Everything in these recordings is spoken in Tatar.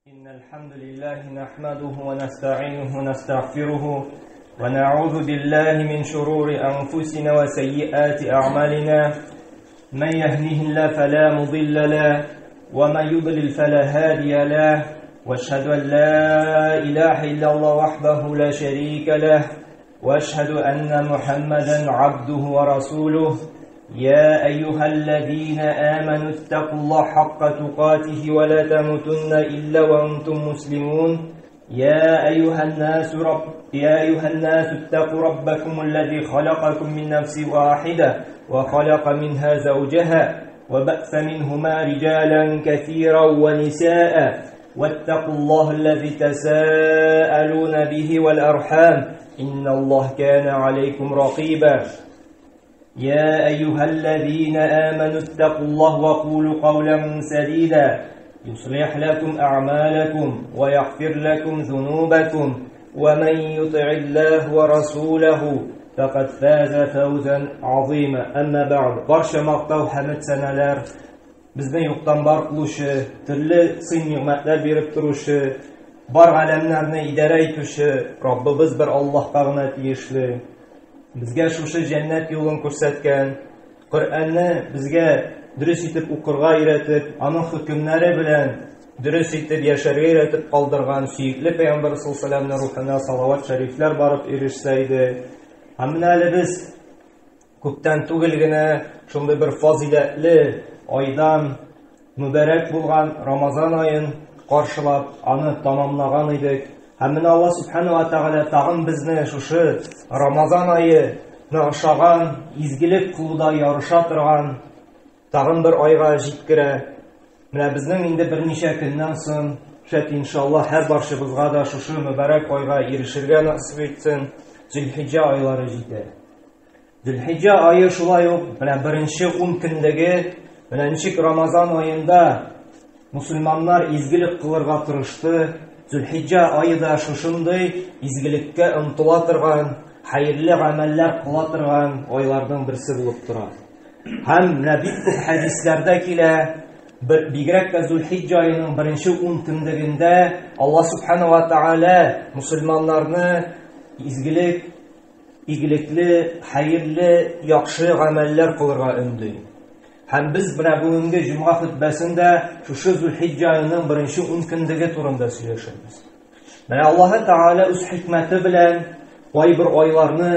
إن الحمد لله نحمده ونستعينه ونستغفره ونعوذ بالله من شرور أنفسنا وسيئات أعمالنا من يهده الله فلا مضل له ومن يضلل فلا هادي له واشهد أن لا إله إلا الله وحده لا شريك له واشهد أن محمدا عبده ورسوله يا أيها الذين آمنوا اتقوا الله حق تقاته ولا تموتن إلا وأنتم مسلمون يا أيها الناس رب يا أيها الناس اتقوا ربكم الذي خلقكم من نفس واحدة وخلق منها زوجها وبأس منهما رجالا كثيرا ونساء واتقوا الله الذي تساءلون به والأرحام إن الله كان عليكم رقيبا يا أيها الذين آمنوا اتقوا الله وقولوا قولا سديدا يصلح لكم أعمالكم ويغفر لكم ذنوبكم ومن يطع الله ورسوله فقد فاز فوزا عظيما أما بعد برشا مقتو حمد سنالار Безне юктан бар кылучы, төрле сый-нигъмәтләр биреп торучы, бар галәмнәрне идарә итүче Раббыбыз бер Аллаһка гына тиешле. Безгә шушы җәннәт юлын күрсәткән, Коръәнне безгә дөрес итеп укырга өйрәтеп, аның хөкемнәре белән дөрес итеп яшәргә өйрәтеп калдырган сөекле пәйгамбәр саллаллаһу алейһи рухына салават шәрифләр барып ирешсә иде. Һәм менә әле без Күптән түгел генә шундый бер фазыйләтле айдан мөбарәк булган Рамазан аен каршылап, аны тамамлаган идек. Һәм менә Алла Субхану ва Тәгалә тагын безне шушы Рамазан аена ошаган, изгелек кылуда ярыша торган тагын бер айга җиткерә. Менә безнең инде берничә көннән соң, шәт иншалла, һәр барчыбызга да шушы мөбарәк айга ирешергә насыйп итсен. Зөлхиҗҗә айлары җитә. Зөлхиҗҗә ае шулай ук менә беренче ун көнлеге, менә ничек Рамазан аенда мусульманнар изгелек кылырга тырышты, Зөлхиҗҗә ае да шушындый изгелеккә омтыла торган, хәерле гамәлләр кыла торган айларның берсе булып тора. Һәм менә бик күп хәдисләрдә килә, бер, бигрәк тә Зөлхиҗҗә аеның беренче ун көнлегендә Алла Субхану ва Тааля мусульманнарны изгелек игелекле, хәерле, яхшы гамәлләр кылырга өнди. Һәм без менә бүгенге җомга хөтбәсендә шушы Зөлхиҗҗә аеның беренче ун көнлеге турында сөйләшербез. Менә Аллаһы Тәгалә үз хикмәте белән кайбер айларны,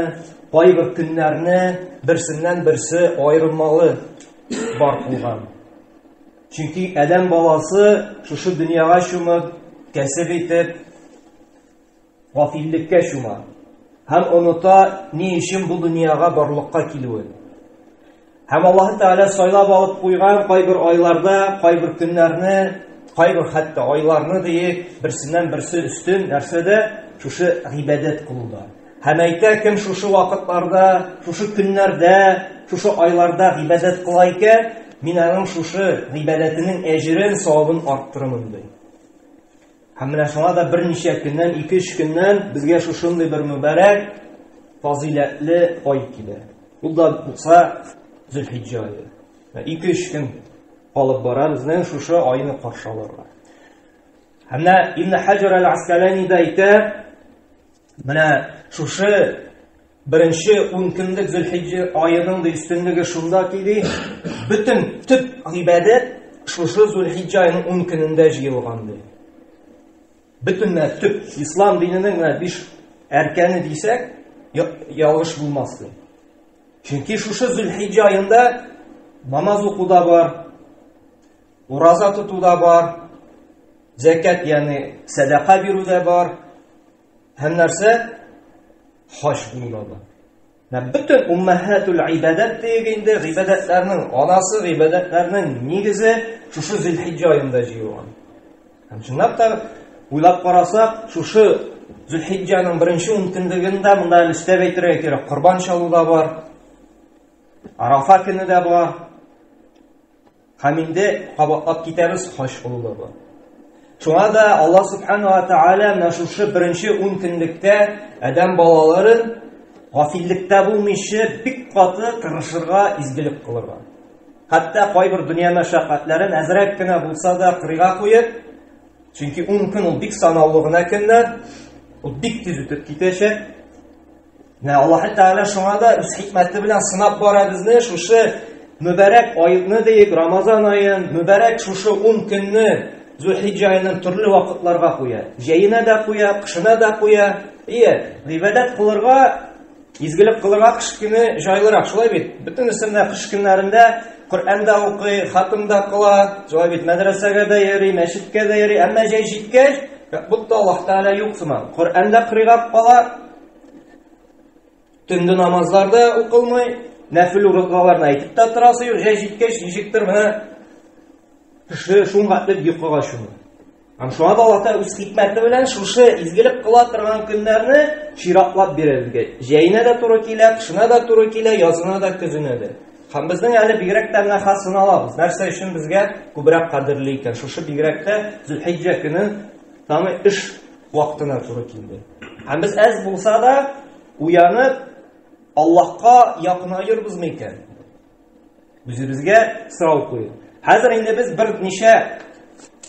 кайбер көннәрне берсеннән берсе аерылмалы бар кылган. Чөнки адәм баласы шушы дөньяга чумып, кәсеп итеп, гафиллеккә чума һәм оныта ни өчен бу дөньяга барлыкка килүен. Һәм Аллаһ Тәгалә сайлап алып куйган кайбер айларда, кайбер көннәрне, кайбер хәтта айларны диек, берсеннән берсе өстен нәрсәдә шушы гыйбадәт кылуда. Һәм әйтә, кем шушы вакытларда, шушы көннәрдә, шушы айларда гыйбадәт кыла икән, мин аның шушы гыйбадәтенең әҗерен, савабын арттырырмын ди. Һәм менә шуңа да берничә көннән, ике-өч көннән безгә шушындый бер мөбарәк, фазыйләтле ай килә. Ул да булса Зөлхиҗҗә ае. Ике-өч көн калып бара безнең шушы айны каршы алырга. Һәм менә Ибн Хаҗар әл-Аскалани да әйтә, менә шушы беренче ун көнлек Зөлхиҗҗә аеның да өстенлеге шунда ки, ди, бөтен төп гыйбадәт шушы Зөлхиҗҗә аеның ун көнендә җыелган, ди. Бөтен менә төп ислам диненең менә биш әркәне дисәк, ялгыш булмас, ди. Чөнки шушы Зөлхиҗҗә аенда намаз уку да бар, ураза тоту да бар, зәкят, ягъни сәдака бирү дә бар, һәм нәрсә? Хаҗ кылу да бар. Менә бөтен уммәһәтул гыйбадәт диек инде, гыйбадәтләрнең анасы, гыйбадәтләрнең нигезе шушы Зөлхиҗҗә аенда җыелган. Һәм чынлап та уйлап карасак, шушы Зөлхиҗҗәнең беренче ун көнлегендә монда әле өстәп әйтергә кирәк, корбан чалу да бар, Арафа көне дә бар. Һәм инде кабатлап китәбез, хаҗ кылу да бар. Шуңа да Алла Субхану ва Тааля менә шушы беренче ун көнлектә адәм балаларын гафиллектә булмыйча бик каты тырышырга, изгелек кылырга. Хәтта кайбер дөнья мәшәкатьләрен әзрәк кенә булса да кырыйга куеп, Чөнки 10 көн ул бик санаулы гына көннәр, ул бик тиз үтеп китәчәк. Менә Аллаһ Тәгалә шуңа да үз хикмәте белән сынап бара безне, шушы мөбарәк айны диек, Рамазан аен, мөбарәк шушы 10 көнне Зулхиҗҗә аеның төрле вакытларга куя. Җәенә дә куя, кышына да куя. Ие, гыйбадәт кылырга, изгелек кылырга кыш көне җайлырак, шулай бит? Бөтенесе менә кыш көннәрендә Коръән дә укый, хатым да кыла, шулай бит, мәдрәсәгә дә йөри, мәчеткә дә йөри. Әмма җәй җиткәч, будто Аллаһ Тәгалә юк сыман. Коръән дә кырыйга кала, төнге намазлар да укылмый, нәфил уразаларны әйтеп тә торасы юк. Җәй җиткәч, ничектер менә кеше шуңа хәтле йокыга чума. Һәм шуңа да Аллаһ Тәгалә үз хикмәте белән шушы изгелек кыла торган көннәрне чиратлап бирә безгә. Җәенә дә туры килә, кышына да туры килә, язына да, көзенә дә. Һәм безнең әле бигрәк тә менә хасын алабыз. Нәрсә өчен безгә күбрәк кадерле икән? Шушы бигрәк тә Зөлхиҗҗә көне самый эш вакытына туры килде. Һәм без әз булса да уянып Аллаһка якынаербызмы икән? Үзебезгә сорау куйыйк. Хәзер инде без берничә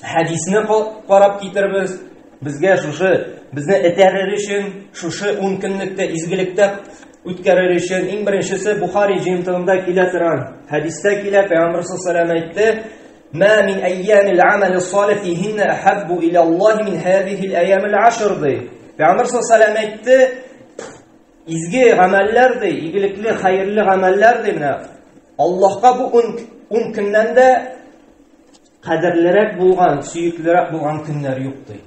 хәдисне карап китербез. Безгә шушы безне этәрер өчен, шушы 10 көнлектә изгелектә үткәрер өчен иң беренчесе Бухари җыентыгында килә торган хәдистә килә, Пәйгамбер саллаллаху әйтте: "Ма мин айямил амали салих фихинна ахаббу иля Аллаһи мин һазихил айямил ашр" ди. Пәйгамбер саллаллаху әйтте: Изге гамәлләр ди, игелекле, хәерле гамәлләр ди менә. Аллаһка бу 10 көннән дә кадерлерәк булган, сөеклерәк булган көннәр юк ди.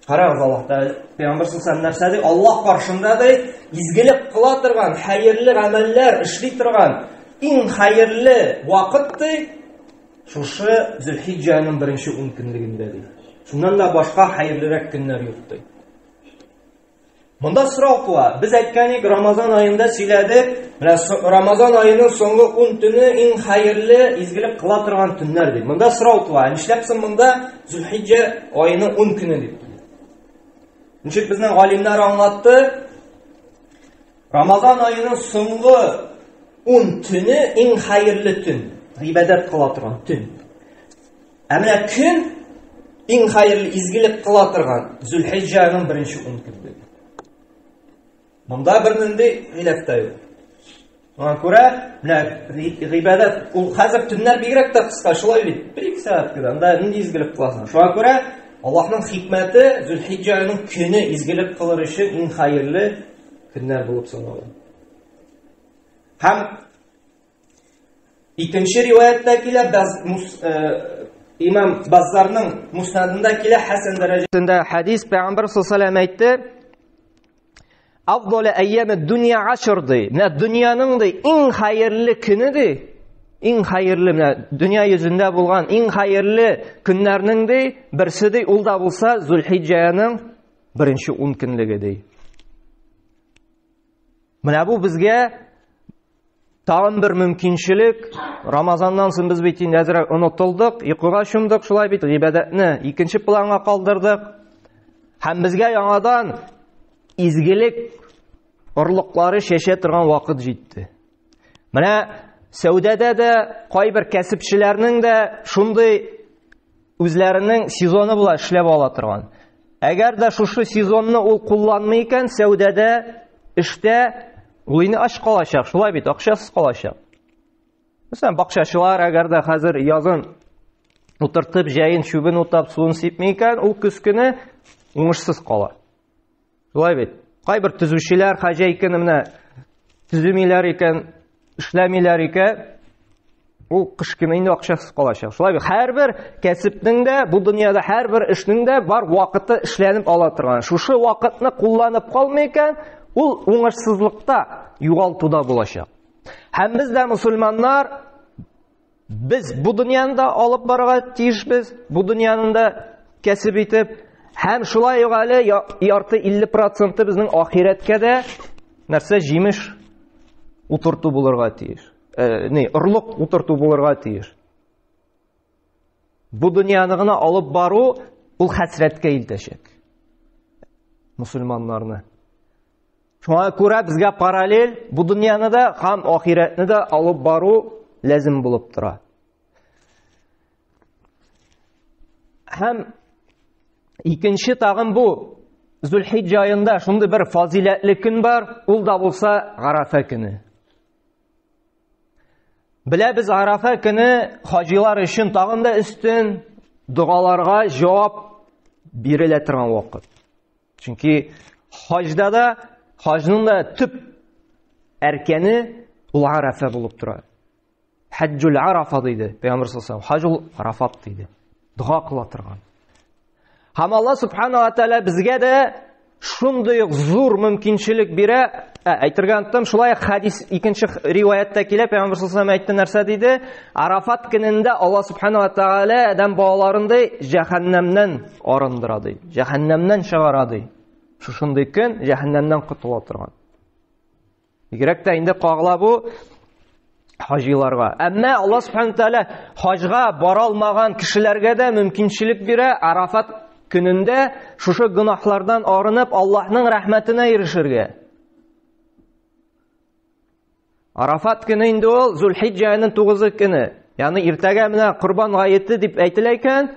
Карагыз Аллаһ Тәгалә Пәйгамбер саллаллаху нәрсә ди? Аллаһ каршында ди, изгелек кыла торган, хәерле гамәлләр эшли торган иң хәерле вакыт ди, шушы Зөлхиҗҗәнең беренче 10 көнлегендә ди. Шуннан да башка хәерлерәк көннәр юк ди. Монда сорау туа. Без әйткән идек, Рамазан аенда сөйләдек. Менә Рамазан аеның соңгы 10 төне иң хәерле, изгелек кыла торган төннәр дип. Монда сорау туа. Нишләп соң монда Зөлхиҗҗә аеның 10 көне дип? Ничек безнең галимнәр аңлатты? Рамазан аеның соңгы 10 төне иң хәерле төн, гыйбадәт кыла торган төн. Ә менә көн иң хәерле изгелек кыла торган Зөлхиҗҗә аеның беренче 10 көнлеге. Монда бернинди хилаф та юк. Шуңа күрә менә гыйбадәт ул хәзер төннәр бигрәк тә кыска, шулай бит? 1-2 сәгать кенә. Анда нинди изгелек кыласың? Шуңа күрә Аллаһның хикмәте Зөлхиҗҗә аеның көне изгелек кылыр өчен иң хәерле көннәр булып санала. Һәм Икенче риваятьтә килә, баз, мус, э, имам Баззарның муснадында килә, хәсән дәрәҗәсендә хәдис, Пәйгамбер саллаллаху әйтте, Афдале әйяме дөнья ашр ди. Менә дөньяның ди иң хәерле көне ди. Иң хәерле менә дөнья йөзендә булган иң хәерле көннәрнең ди берсе ди, ул да булса Зулхиҗҗәнең беренче 10 көнлеге ди. Менә бу безгә тагын бер мөмкинчелек. Рамазаннан соң без бит инде әзрәк онытылдык, йокыга чумдык, шулай бит, гыйбадәтне икенче планга калдырдык. Һәм безгә яңадан изгелек орлыклары чәчә торган вакыт җитте. Менә сәүдәдә дә кайбер кәсепчеләрнең дә шундый үзләренең сезоны була эшләп ала торган. Әгәр дә шушы сезонны ул кулланмый икән, сәүдәдә, эштә ул инде ач калачак, шулай бит, акчасыз калачак. Мәсәлән, бакчачылар әгәр дә хәзер язын утыртып, җәен чүбен утап, суын сипми икән, ул көз көне уңышсыз кала. Шулай бит. Кайбер төзүчеләр хозяйканы менә төземиләр икән, эшләмиләр икән, ул кыш көне инде акчасыз калачак. Шулай бит. Һәрбер кәсепнең дә, бу дөньяда һәрбер эшнең дә бар вакыты эшләнеп ала торган. Шушы вакытны кулланып калмый икән, ул уңышсызлыкта, югалтуда булачак. Һәм без дә мусульманнар Без бу дөньяны да алып барырга тиешбез, бу дөньяны да кәсеп итеп, һәм шулай ук әле ярты 50% безнең ахирәткә дә нәрсә җимеш утырту булырга тиеш. Э, не, орлык утырту булырга тиеш. Бу дөньяны гына алып бару ул хәсрәткә илтәчәк. Мусульманнарны. Шуңа күрә безгә параллель бу дөньяны да һәм ахирәтне дә алып бару ләзим булып тора. Һәм Икенче тагын бу Зөлхиҗҗә аенда шундый бер фазиләтле көн бар, ул да булса Арафа көне. Беләбез, Арафа көне хаҗилар өчен тагын да өстен догаларга җавап бирелә торган вакыт. Чөнки хаҗда да хаҗның да төп әркәне ул Арафа булып тора. Хаҗҗул Арафа диде Пәйгамбер саллаллаху алейһи Хаҗул Арафат диде. Дога кыла торган. Һәм Алла субхана ва тааля безгә дә шундый ук зур мөмкинчелек бирә. Ә, әйтергә оныттым, шулай ук хадис икенче риваятьтә килә, Пәйгамбер саллаллаху алейһи әйтте нәрсә диде? Арафат көнендә Алла субхана ва тааля адәм балаларын ди җәһәннәмнән арындыра ди. Җәһәннәмнән чыгара ди. Шушындый көн җәһәннәмнән котыла торган. Бигрәк тә инде кагыла бу хаҗиларга. Әмма Алла Субхану тәгалә хаҗга бара алмаган кешеләргә дә мөмкинчелек бирә Арафат көнендә шушы гөнаһлардан арынып Аллаһның рәхмәтенә ирешергә. Арафат көне инде ул Зулхиҗҗә аеның 9 көне. Ягъни иртәгә менә Корбан гаете дип әйтелә икән,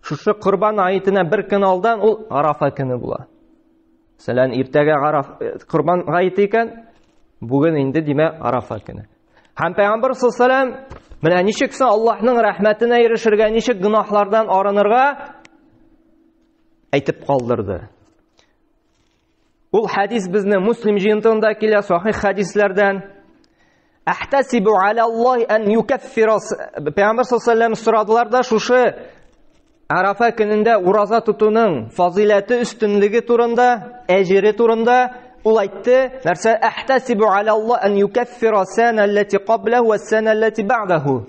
Шушы Корбан гаетенә бер көн алдан ул Арафа көне була. Мәсәлән, иртәгә Араф э, Корбан гаете икән, бүген инде димәк Арафа көне. Һәм Пәйгамбер саллаллаху менә ничек соң Аллаһның рәхмәтенә ирешергә, ничек гөнаһлардан арынырга әйтеп калдырды. Ул хәдис безне Муслим җыентыгында килә, сахих хәдисләрдән. Әхтәсибу аля Аллаһи ан юкаффира. Пәйгамбер саллаллаху сорадылар да шушы Арафа көнендә ураза тотуның фазыйләте, өстенлеге турында, әҗере турында ул әйтте, нәрсә әхтәсибу аля Аллаһ ан юкаффира сана аллати каблаху ва сана аллати бa'даху.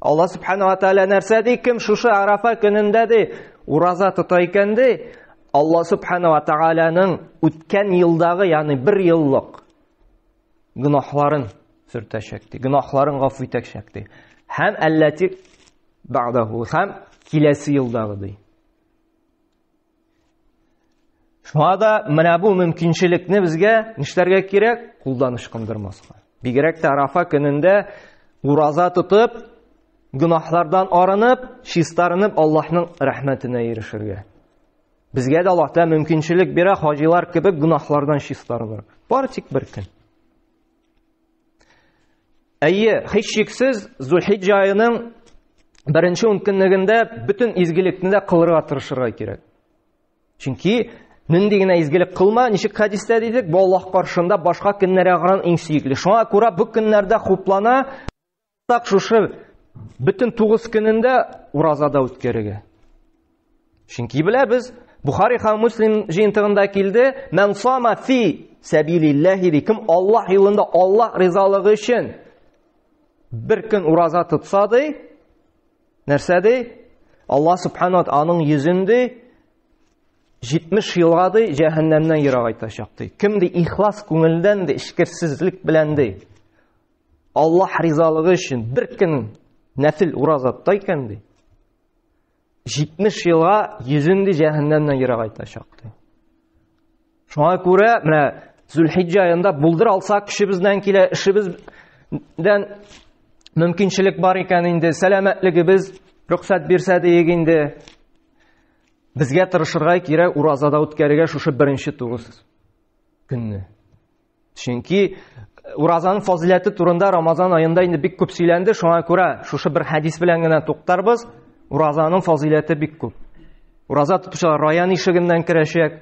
Алла субхана ва тааля нәрсә ди? Кем шушы Арафа көнендә ди, ураза тота икән ди, Алла субхана ва тааляның үткән елдагы, ягъни бер еллык гөнаһларын сөртәчәк ди, гөнаһларын гафу итәчәк ди. Һәм әлләти бa'даху, һәм киләсе елдагы ди. Шуңа да менә бу мөмкинчелекне безгә нишләргә кирәк? Кулдан ычкындырмаска. Бигрәк тә Арафа көнендә ураза тотып, гөнаһлардан арынып, чистарынып Аллаһның рәхмәтенә ирешергә. Безгә дә Аллаһ Тәгалә мөмкинчелек бирә хаҗилар кебек гөнаһлардан чистарыныр. Бары тик бер көн. Әйе, һичшиксез Зулхиҗҗә аеның беренче ункөнлегендә бөтен изгелекне дә кылырга тырышырга кирәк. Чөнки нинди генә изгелек кылма, ничек хәдистә дидек, бу Аллаһ каршында башка көннәргә караганда иң сөекле. Шуңа күрә бу көннәрдә хуплана, так шушы бөтен 9 көнендә уразада үткәрергә. Чөнки беләбез, Бухари һәм Муслим җыентыгында килде, "Мән сама фи сәбилиллаһи" ди, кем Аллаһ юлында Аллаһ ризалыгы өчен бер көн ураза тотса ди, нәрсә ди? Аллаһ субхана ва аның йөзен ди 70 елга ди җәһәннәмнән ерагайтачак ди. Кем ди ихлас күңелдән ди, эчкерсезлек белән ди. Аллаһ ризалыгы өчен бер көн нәфил ураза тота икән ди. 70 елга йөзен ди җәһәннәмнән ерагайтачак ди. Шуңа күрә менә Зөлхиҗҗә аенда булдыра алсак көчебездән килә, эшебездән мөмкинчелек бар икән инде, сәламәтлегебез рөхсәт бирсә диек инде. Безгә тырышырга кирәк уразада үткәрергә шушы беренче тугыз көнне. Чөнки уразаның фазиләте турында Рамазан аенда инде бик күп сөйләнде, шуңа күрә шушы бер хәдис белән генә туктарбыз. Уразаның фазиләте бик күп. Ураза тотучылар раян ишегеннән керәчәк.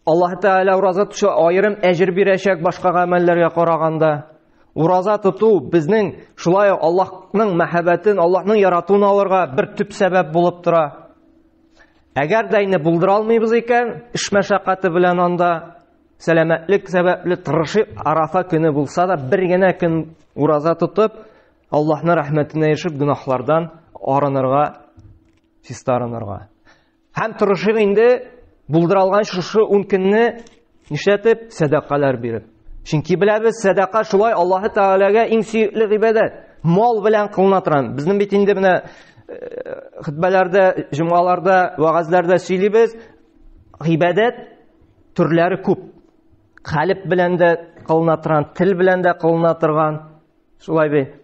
Аллаһ Тәгалә ураза тотучы аерым әҗер бирәчәк башка гамәлләргә караганда. Ураза тоту безнең шулай Аллаһның мәхәббәтен, Аллаһның яратуын алырга бер төп сәбәп булып тора. Әгәр дә инде булдыра алмыйбыз икән, эш мәшәкате белән анда сәламәтлек сәбәпле тырышып, Арафа көне булса да бер генә көн ураза тотып, Аллаһның рәхмәтенә ирешеп, гөнаһлардан арынырга, чистарынырга. Һәм тырышып инде булдыра алган шушы 10 көнне нишләтеп сәдакалар биреп. Чөнки беләбез, сәдака шулай Аллаһы Тәгаләгә иң сөекле гыйбадәт. Мал белән кылына торган. Безнең бит инде менә э, хөтбәләрдә, җомгаларда, вәгазьләрдә сөйлибез. Гыйбадәт төрләре күп. Калеб белән дә кылына торган, тел белән дә кылына торган. Шулай бит.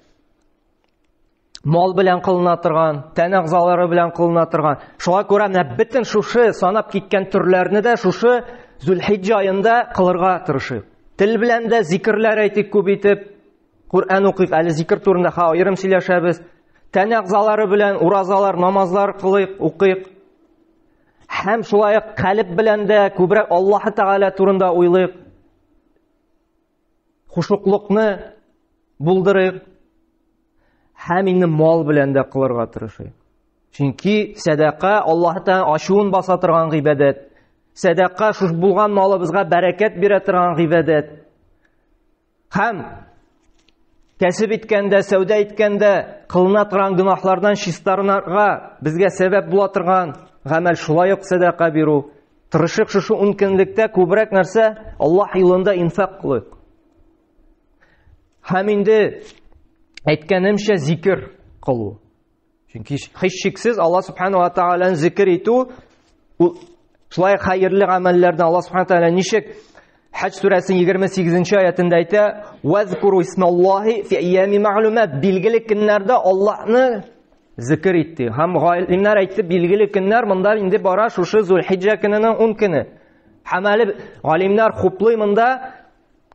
Мал белән кылына торган, тән әгъзалары белән кылына торган. Шуңа күрә менә бөтен шушы санап киткән төрләрне дә шушы Зөлхиҗҗә аенда кылырга тырышыйк. Тел белән дә зикерләр әйтик күп итеп, Коръән укыйк, әле зикер турында ха аерым сөйләшәбез. Тән әгъзалары белән уразалар, намазлар кылыйк, укыйк. Һәм шулай ук калеб белән дә күбрәк Аллаһы Тәгалә турында уйлыйк. Хушуклыкны булдырыйк. Һәм инде мал белән дә кылырга тырышыйк. Чөнки сәдака Аллаһ Тәгалә ачуын баса торган гыйбадәт. Сәдака шуш булган малыбызга бәрәкәт бирә торган гыйбадәт. Һәм кәсеп иткәндә, сәүдә иткәндә кылына торган гөнаһлардан чистарынырга безгә сәбәп була торган гамәл шулай ук сәдака бирү. Тырышык шушы ун көнлектә күбрәк нәрсә Аллаһ юлында инфак кылыйк. Һәм инде әйткәнемчә зикер кылу. Чөнки һичшиксез Аллаһ субхану ва тааляны зикер итү ул шулай хәерле гамәлләрдән. Аллаһ субхану тааля ничек Хаҗ сүрәсенең 28-нче аятында әйтә: "Вазкуру исмаллаһи фи айями мәгълүмат" Билгеле көннәрдә Аллаһны зикер итте. Һәм галимнәр әйтте, билгеле көннәр монда инде бара шушы Зулхиҗҗә көненең 10 көне. Һәм әле галимнәр хуплый монда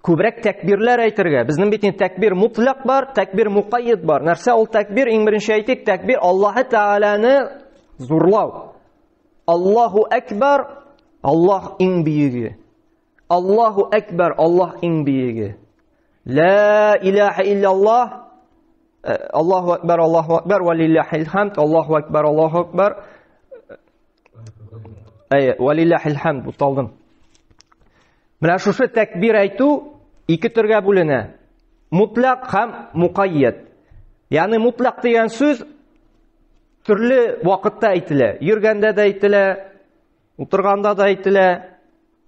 күбрәк тәкбирләр әйтергә. Безнең бит инде тәкбир мутлак бар, тәкбир мукаййид бар. Нәрсә ул тәкбир? Иң беренче әйтик, тәкбир Аллаһы Тәгаләне зурлау. Аллаһу әкбар, Аллаһ иң бөеге. Аллаһу әкбар, Аллаһ иң бөеге. Ла илаһа илляллаһ, э, Аллаһу әкбар, Аллаһу әкбар, ва лиллаһил хамд, Аллаһу әкбар, Аллаһу әкбар. Әйе, ва лиллаһил хамд, буталдым. Менә шушы тәкбир әйтү ике төргә бүленә. Мутлак һәм мукаййад. Ягъни мутлак дигән сүз төрле вакытта әйтелә. Йөргәндә дә әйтелә, утырганда да әйтелә,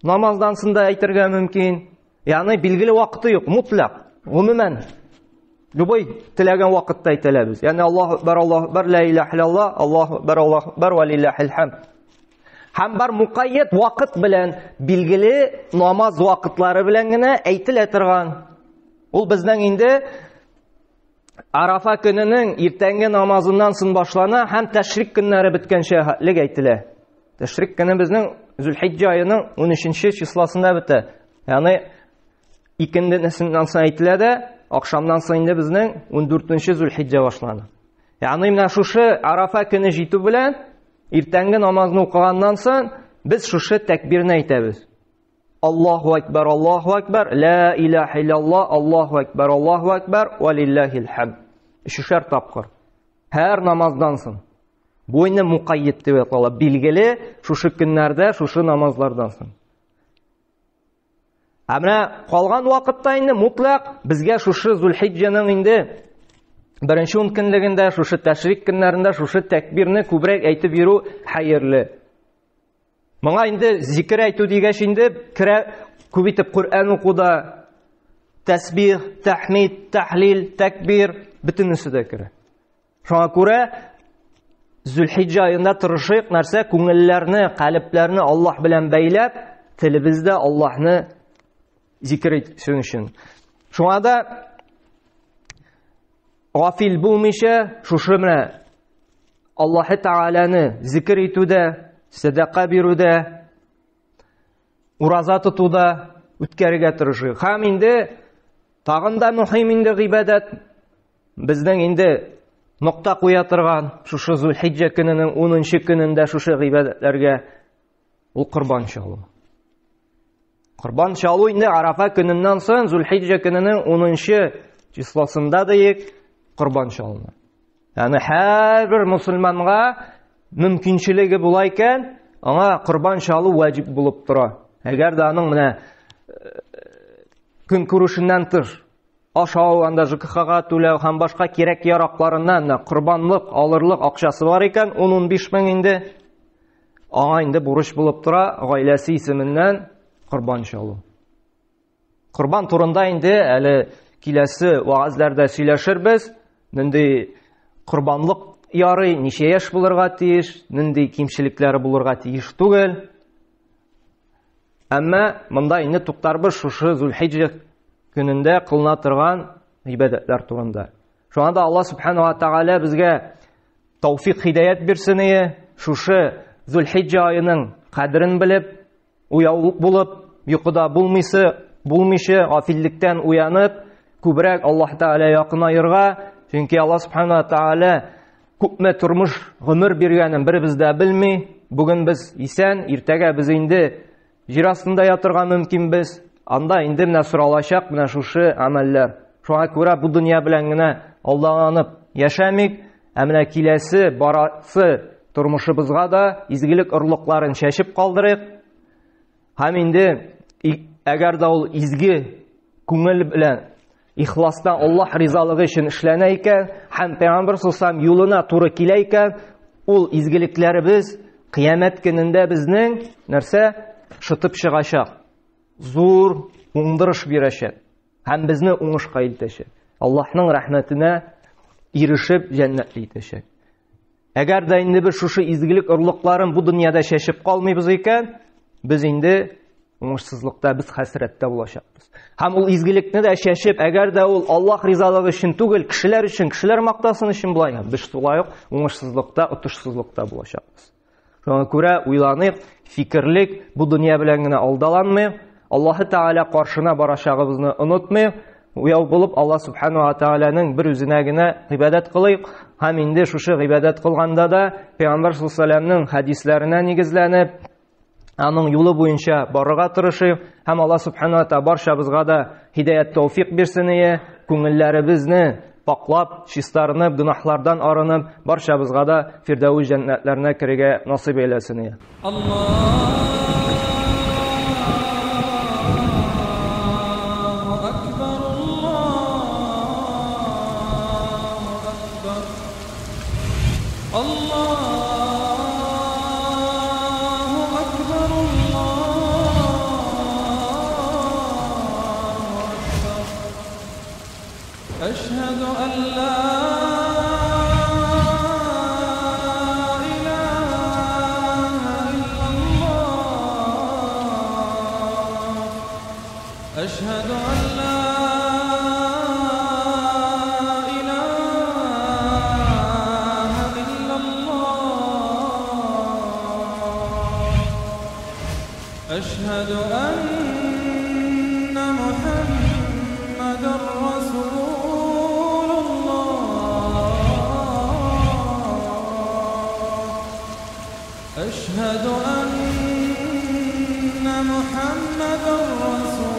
намаздан соң да әйтергә мөмкин. Ягъни билгеле вакыты юк, мутлак. Гомумән, любой теләгән вакытта әйтәләбез. Ягъни Аллаһу акбар, Аллаһу акбар, ла илаһа иллаллаһ, Аллаһу акбар, Аллаһу акбар, ва лиллаһил хамд. Һәм бар мукаййад вакыт белән билгеле намаз вакытлары белән генә әйтелә торган. Ул безнең инде Арафа көненең иртәнге намазыннан соң башлана һәм тәшрик көннәре беткәнчә хәтлек әйтелә. Тәшрик көне безнең Зөлхиҗҗә аеның 13 числосында бетә. Ягъни икендесеннән соң әйтелә дә, ахшамнан соң инде безнең 14 Зөлхиҗҗә башлана. Ягъни менә шушы Арафа көне җитү белән иртәнге намазны укыганнан соң без шушы тәкбирне әйтәбез. Аллаһу акбар, Аллаһу акбар, ла илаһа иллаллаһ, Аллаһу акбар, Аллаһу акбар, ва лиллаһил хамд. Өчешәр тапкыр. Һәр намаздан соң. Бу инде мукаййид дип атала. Билгеле, шушы көннәрдә, шушы намазлардан соң. Ә менә калган вакытта инде мутлак безгә шушы Зулхиҗҗаның инде беренче ун көнлегендә, шушы тәшрик көннәрендә шушы тәкбирне күбрәк әйтеп йөрү хәерле. Моңа инде зикер әйтү дигәч инде керә күп итеп Коръән укуда, тәсбих, тәхмид, тәхлил, тәкбир бөтенесе дә керә. Шуңа күрә Зөлхиҗҗә аенда тырышыйк нәрсә күңелләрне, калебләрне Аллаһ белән бәйләп, телебездә Аллаһны зикер итсен өчен. Шуңа да гафил булмыйча, шушы менә Аллаһы Тәгаләне зикер итүдә, сәдака бирүдә, ураза тотуда үткәрергә тырышыйк. Һәм инде тагын да мөһим инде гыйбадәт Безнең инде нокта куя торган шушы Зулхиҗҗә көненең 10 көнендә шушы гыйбадәтләргә ул корбан чалу. Корбан чалу инде Арафа көненнән соң Зулхиҗҗә көненең 10 числосында диек корбан чалына. Ягъни һәрбер мусульманга мөмкинчелеге була икән, аңа корбан чалу ваҗиб булып тора. Әгәр дә аның менә көн күрүшеннән тыш ашау, анда ЖКХга түләү һәм башка кирәк-яракларыннан менә корбанлык алырлык акчасы бар икән, 10-15 мең инде аңа инде бурыч булып тора гаиләсе исеменнән корбан чалу. Корбан турында инде әле киләсе вәгазьләрдә сөйләшербез. Нинди корбанлык ярый, ничә яшь булырга тиеш, нинди кимчелекләре булырга тиеш түгел. Әмма монда инде туктарбыз шушы Зулхиҗҗә көнендә кылына торган гыйбадәтләр турында. Шуңа да Аллаһ субхану ва тааля безгә тауфик хидаят бирсен ие, шушы Зулхиҗҗа аеның кадерен белеп, уяулык булып, йокыда булмыйсы, булмыйча, гафиллектән уянып, күбрәк Аллаһ Тәгалә якынаерга, чөнки Аллаһ Субхану Тәгалә күпме тормыш гомер биргәнен беребез дә белми. Бүген без исән, иртәгә без инде җир астында ятырга мөмкинбез. Анда инде менә соралачак менә шушы гамәлләр. Шуңа күрә бу дөнья белән генә алданып яшәмик, ә менә киләсе, барасы тормышыбызга да изгелек орлыкларын чәчеп калдырыйк. Һәм инде әгәр дә ул изге күңел белән ихластан Аллаһ ризалыгы өчен эшләнә икән һәм Пәйгамбер саллаллаху юлына туры килә икән, ул изгелекләребез кыямәт көнендә безнең нәрсә шытып чыгачак, зур уңдырыш бирәчәк һәм безне уңышка илтәчәк. Аллаһның рәхмәтенә ирешеп җәннәтле итәчәк. Әгәр дә инде без шушы изгелек орлыкларын бу дөньяда чәчеп калмыйбыз икән, без инде уңышсызлыкта, без хәсрәттә булачакбыз. Һәм ул изгелекне дә чәчеп, әгәр дә ул Аллаһ ризалыгы өчен түгел, кешеләр өчен, кешеләр мактасын өчен була икән, без шулай ук уңышсызлыкта, отышсызлыкта булачакбыз. Шуңа күрә уйланыйк, фикерлик, бу дөнья белән генә алдаланмыйк, Аллаһы Тәгалә каршына барачагыбызны онытмыйк, уяу булып Аллаһ Субхану ва Тәгаләнең бер үзенә генә гыйбадәт кылыйк һәм инде шушы гыйбадәт кылганда да Пәйгамбәр саллаллаху хәдисләренә нигезләнеп, аның юлы буенча барырга тырышыйк һәм Аллаһ Субхану ва Тәгалә барчабызга да һидаят тәүфик бирсен ие, күңелләребезне паклап, чистарынып, гөнаһлардан арынып, барчабызга да Фирдәүс җәннәтләренә керергә насыйп әйләсен ие. أشهد أن لا إله إلا الله أشهد أن لا إله إلا الله أشهد أن محمدا رسول الله أشهد أن محمدا رسول